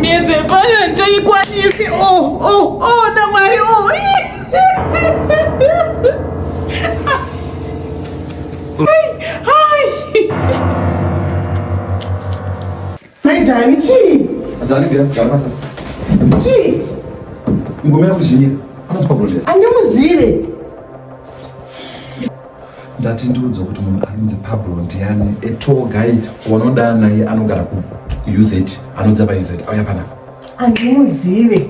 Miedzo yepano handichaikwanisi. Oh, oh, oh, naMwari, oh. Hai, hai. Mai Dani chii? Dani ndiye gara basa. Chii? Ngomera kuzhinyira. Anonzi Pablo ndiye. Andimuzive. Ndati ndiudzwe kuti munhu anonzi Pablo ndiani? A tall guy wanoda naye anogara ku UZ, anonzi apa UZ. Auya panapa. Andimuzive.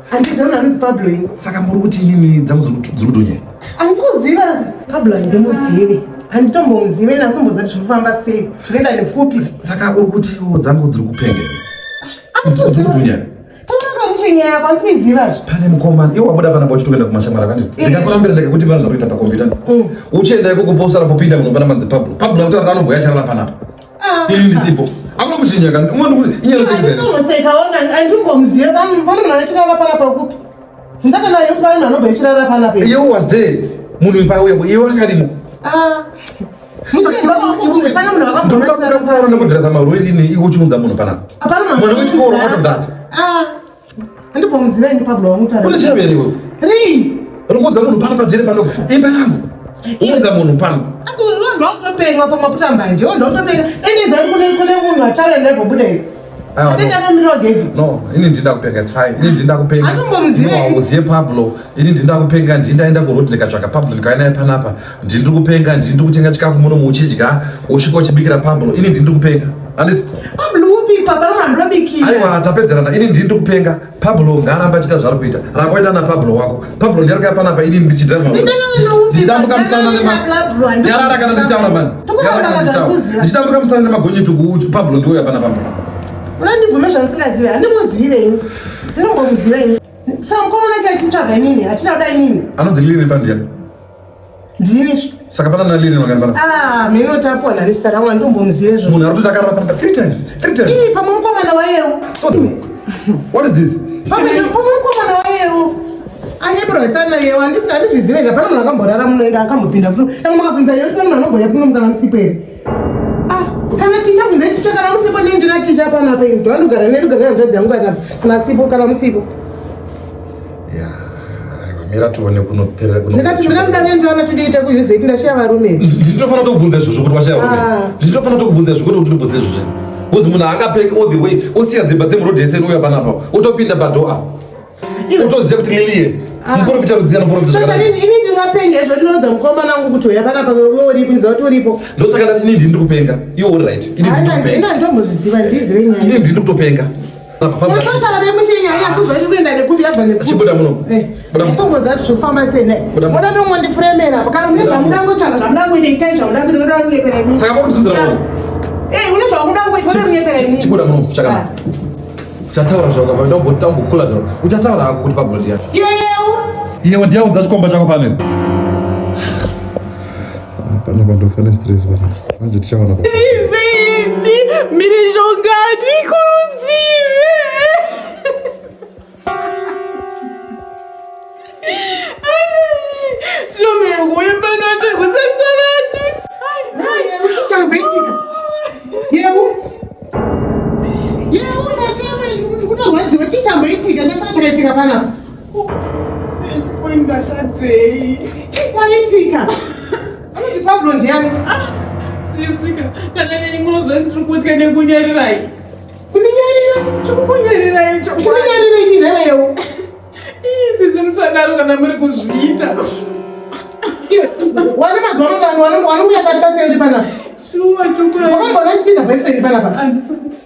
Handizive munhu anonzi Pablo ini. Saka muri kuti inini dzangu dziri kutonya? Handisi kuziva Pablo handimuzive. Handitombomuzive ini asomboziva kuti zviri kufamba sei. Zvinoenda nekupi. Saka uri kuti iwo dzangu dziri kupenga here? Handisi Dziri kuziva. kutonya. Taura muchinyaya yako handisi kuiziva zve. Pane mukomana iwe wabuda panapa uchitoenda kumashamwari akanditi Eh. ndikakurambira ndikakuti pana zvakuita pakombiyuta. Uchienda ikoko posara popinda munhu pana manzi Pablo. Pablo akuti anobhuya acharara panapa. Ini ndisipo. Akuna kuchinya kana umwe ndikuti inyaya yekuti Andisomosekaona andimbomuzive pane munhu anochirara panapa kupi. Ndakanayo kuti pane munhu anobva echirara panapa. Iye was there. Munhu pauya iye akarimo. Ah. Pane munhu Ndoda kuda kusara nekudhiraza marori ini iwe uchiunza munhu panapa. Hapana Mwana wechikoro out of that. Ah. Andimbomuzive ini Pablo wamutaura. Une chirabere iwe. Rii. Uri kuudza munhu pano pajere pano. Imba yangu. Uudza munhu pano. Asi iwe ndokutopenga pamaputa mbanje. Iwe ndokutopenga. Endeza kune kune munhu achauya ndaibobuda iwe. Aiwa, no. Atenda akamirwa geji. No, ini ndinda kupenga, it's fine. Ini ndinda kupenga. Hatombomuzivi. No, uziye Pablo. Ini ndinda kupenga, ndindaenda kuroad ndikatsvaka Pablo ndikauya naye panapa. Ndiri kupenga, ndiri kutenga chikafu muno uchidya, usvika uchibikira Pablo. Ini ndiri kupenga. Anditi? Pablo upi papa munhu andobikira. Aiwa, tapedzerana. Ini ndiri kupenga. Pablo ngaaramba achiita zvaari kuita. Ramba waita naPablo wako. Pablo ndiye ari kuuya panapa ini ndichidrive. Ndichidambuka musana nema. Nyarara kana ndichitaura mani. Nyarara kana ndichitaura. Ndichidambuka musana nemagonyeti uku Pablo ndiye uya panapa. Unandibvume zvandisingazive. Handimuzive ini. Ndinombomuziva ini. Saka mukomana chachi chitsvaga inini, hachina kuda inini. Anonzi Lili pandiya. Ndini. Saka pana na Lili mangani pana? Ah, mimi tapo na lista rangu andombomuzive zvo. Munhu ari kuti akarara panapa 3 times. 3 times. Ii pamwe mukomana wayewo. So what is this? Pamwe pamwe mukomana wayewo. Anyeperwa zita nayewo handisi handizvizive ndapana munhu akamborara munoenda akambopinda funo. Kana mukabvunza yewo tine munhu anomboya kuno mukana musipo here. Ah, kana ticha bvunza ticha kana musipo ndini ndina ticha panapa ini. Ndandogara nendogara nehanzvadzi yangu panapa. Kana sipo kana musipo. Mira tione kunoperera kuno. Ndikati mira mudare ndiona todoita kuUZ ndashiya varume. Ndinofanira kutokubvunza izvozvo kuti washiya varume. Ah. Ndinofanira kutokubvunza izvozvo kuti ndibvunze izvozvo. Because munhu akapeka all the way osiya dzimba dzemuroad yese inouya panapa otopinda padoor apa. Utoziva kuti Lilian Ah. muprofita rudziya noprofita Saka zvakanaka. ini ini ndingapenga izvo ndinoudza mukomana wangu kuti uya panapa iwe uripo ndiziva kuti uripo. Ndosaka ndati inini ndiri kupenga. Iwe uri right. Inini ndiri Ini kupenga. handitomboziziva ndizive Inini nyaya. ndiri kutopenga. Nyatsotaura mushe nyaya nyatsoziva kuti kuenda nekupi yabva nekupi. Chibuda muno. Eh. Buda muno. Nyatsoziva kuti zvofamba sei ne. Buda muno. Moda tomondifuremera apa kana mune zvamuda kungotsvaga zvamuda kuita itai zvamuda kuita oda kunyepera imi. Saka muri kutidzira muno. Eh, une zvamuda kuita oda kunyepera imi. Chibuda muno chakanaka. Uchataura zvako apa ndambokula zvako. Uchataura hako kuti Pablo ndiani. Iwe yeu. Iwe ndiyaunza chikomba chako pano. Pana pandofane stress pana. Manje tichaona pa. Izini mhirizhonga handikurudzire. Zvino kuuya pano achiri kusetsa vanhu. Yeu chichamboitika. Yeu. Yeu chachema kunorwadziwa chichamboitika chasaka chakaitika panapa. Sisi kuindatadzei. Chichaitika. Anonzi Pablo ndiani? Sisi ka kana neni munoziva ndiri kutya nekunyarirai. Kundinyarira. Ndiri kukunyarirai chokwadi. Uchindinyarira ichi here Yeu? Ii, Sisi musadaro kana muri kuzviita. Iwe, wane mazuva mangani wanouya kati basa iri panapa? Shuwa chokwadi. Wakamboona achipinda boyfriend panapa? Handisati.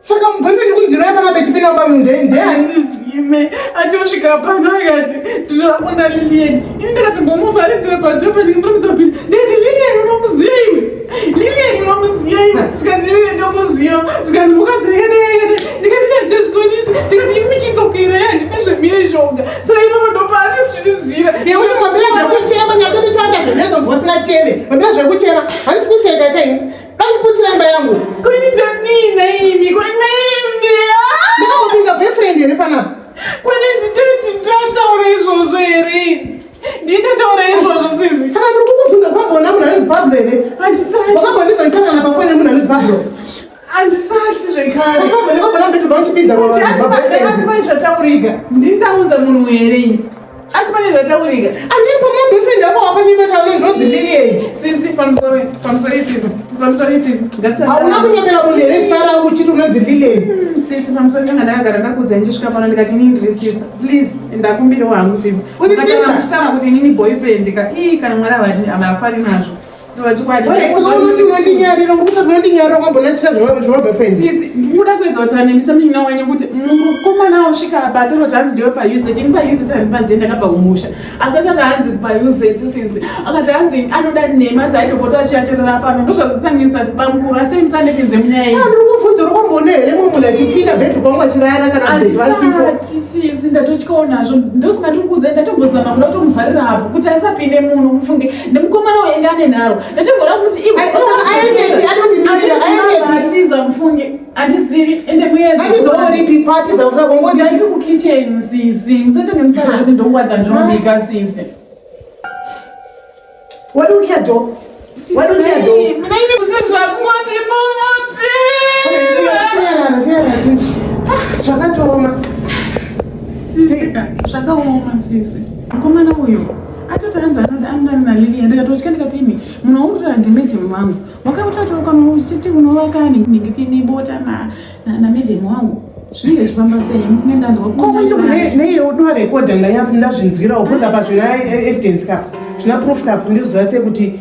Saka boyfriend kunzira panapa ichipinda mumba munhu ndeyani? Zime achosvika pano akati ndinoda kuona Lilian. Ini ndakati mbomuvharidzira padhope ndikimurumidza kupinda. Ndikati Lilian unomuziva iwe? Lilian unomuziva iwe? Zvikanzi Lilian ndomuziva. Zvikanzi mukadzi yakadai yakadai. Ndikati handizvikwanisi. Ndikati imi chidzokerai handidi zvemhirizhonga. Saka ipapo ndopaatosvidzira. Iwe mambira zvekuchema nyatsonditanga zvenezonzwa usingacheme. Mambira zvekuchema. Handisi kuseka kaini. Dai imba yangu. Kuita nina imi kunaimi. Ndakambopinda boyfriend here panapa? Kwani nditati ndataura izvozvo here? Ndinataura izvozvo sisi. Saka ndiri kukubvunza kwambona munhu anonzi Pablo here? Handisati. Wakambondizwa ndichangana pafoni nemunhu anonzi Pablo? Handisati zvekare. Saka unondidza Asi pane zvataurika. Ndini ndaunza munhu here ini? Asi pane zvataurika. Andiri pamwe boyfriend yako wakanyimba taona ndodzi Lilian. Sisi pamusoro pamusoro sisi. Pamusoro sisi. Hauna kunyepera munhu here zita rangu uchiti unonzi Lilian? Hmm, sisi pamusoro ndanga ndakagara ndakuudza ndichisvika pano ndikati inini ndiri sister. Please ndakumbirawo hangu sisi. Uri sister? Muchitaura kuti inini boyfriend ka. Ii kana Mwari havafari nazvo. Unoti unondinyarira uri kuti unondinyarira wakambonachita zvemaboyfriend. Sisi ndikuda kuedza kutaura nemi semunin'ina wenyu kuti mukomana wasvika apa atoroti hanzi ndiwe paUZ ini paUZ handipazive ndakabva kumusha asi atati hanzi paUZ sisi akati hanzi anoda nhema dzaaitopota achiaterera pano ndozvazosangisa bamukuru asi musandipinze munyaya iyi. Ndiri kubvunza uri kumboona here mumwe munhu achipinda bedroom kwangu achirara kana bed vasipo. Handisati sisi ndatotyawo nazvo ndosina ndiri kuudzai ndatombozama kuda kutomuvharira apo kuti asapinde muno mufunge nemukomana uyu ende ane nharo ndatomboda kuti iwe Aendepi anondimirira aendepi atiza mufunge handizivi ende muyeatizooripi patiza kuda kongoti ndiri kukitchen sisi musatonge musaziva kuti ndongwadza ndinobika sisi Wadi ukiya do Wadi ukiya do Mnaini zvakungondi mumuti Zvakatooma Sisi zvakaoma sisi mukomana uyu atoti hanzi anoda naLilian ndikatotya ndikati imi munhu wakutotaura ndimedhemu vangu wakatoti uchiti unovaka nebota namedhemu wangu zvinenge zvichifamba sei mufunge ndanzwa neiye udiwa rekodha ndazvinzwirawo bcause apa zvina evidence kapo zvina proof kapo ndizviziva sei kuti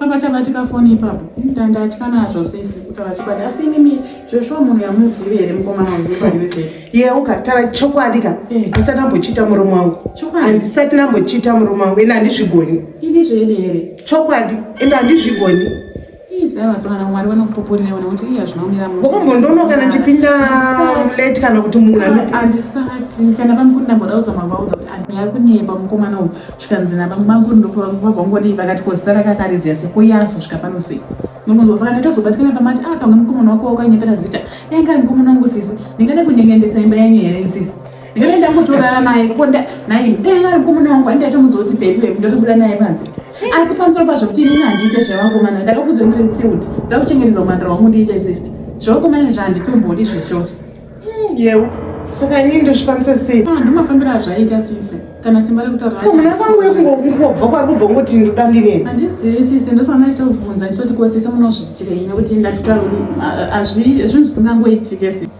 Papachabatika foni ipapo ndatya nazvo sisi kutaura chokwadi asi imimi zveshuwa munhu yamuzivi here mukomana uyu wepaUZ yeuka tara chokwadi ka eh. ndisati ndambochiita murume wangu handisati ndambochiita murume wangu ende handizvigoni idi zvedi here chokwadi ende handizvigoni Vasikana Mwari vanokupupurira nekuti iye hazvina kumira mushe. Wakamboondoona kana chipinda late kana kuti munhu ano handisati kana bamukuru ndamboda kuzama kuvaudza kuti ani ari kunyepa mukomana uyu zvikanzi nabamukuru ndopavabva ngodii vakati ko zita rake akariziva sei ko iye azosvika pano sei munokunzwa saka ndatozobatikana pamati ah pamwe mukomana wako wakanyepera zita dai anga ari mukomana wangu sisi ndingada kunyengendesa imba yenyu here sisi ndingada ndangotorara naye ko naye dai anga ari mukomana wangu andaitomudza kuti baby baby ndotobuda naye panze asi pamusoro pazvo kuti inini handiite zvevakomana ndakakuziva ndiri seut ndakuchengetedza umandara wangu ndiite sister zvevakomana izvi handitombodi zvechose hmm, yeu saka inini ndozvifambisa sei ah, ndomafambiro azvaita sisi kana simba rekutaura so muna sangu yekungobva kwari kubva kungoti ndoda ndineni handizivi sisi ndosaka ndichitobvunza ndichitoti ko sisi munozviitirei nekuti ndakutaura kuti zvinhu zvisingangoitike sisi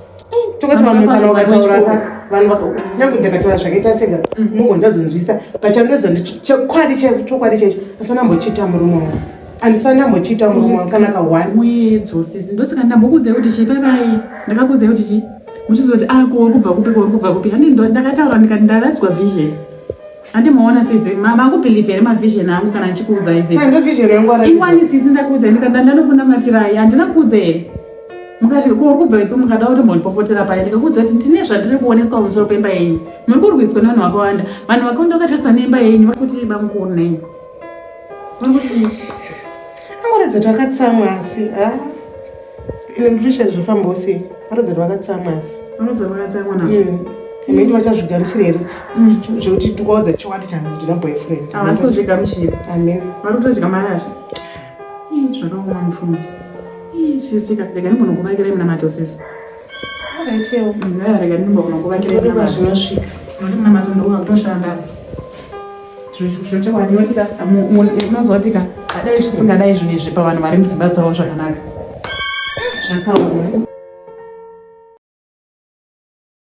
tokati vamwe kana vakataura vanhu kunyange ndakataura zvakaita sega mm. unongondadzonzwisa pachandoza chokwadi chokwadi chaicho asana ambochiita murume wangu andisana ambochiita murume wangu kana ka one muedzo sisi ndosaka ndambokuudzai kuti chii paipai ndakakuudzai kuti chii muchizoti ah ko uri kubva kupi ko uri kubva kupi handi ndakataura ndikati ndaradzwa vision handi maona sisi makubhilivha here mavision angu kana ndichikuudzai sisi ingwani sisi ndakuudzai ndikati ndanokunamatirai handina kuudza here mukati ko uri kubva ipi mukada kutombondipopotera paya ndikakuudza kuti ndine zvandiri kuoneswa pamusoro pemba yenyu muri kurwiswa nevanhu vakawanda vanhu vakawanda vakatarisa neimba yenyu vakuti bamukuru nei vakuti angoratidza kuti vakatsamwa asi ine ndirisha zvofambawo sei varatidza kuti vakatsamwa asi varatidza vakatsamwa nazvo mm. maybe vachazvigamuchira here mm. zvekuti tikaudza chokwadi handina boyfriend havasi kuzvigamuchira amen vari kutodya marasha zvakaoma mufungi Sisi ka rega ndimbonokuvakirai munamato sisi. Alright yewo. Mm, rega ndimbonokuvakirai munamato. Zvinosvika. Nokuti munamato ndokutoshanda. Zvochokwadi unotika unozotika adai zvisingadai zvinhu izvi pavanhu vari mudzimba dzavo zvakanaka. Zvakaoma.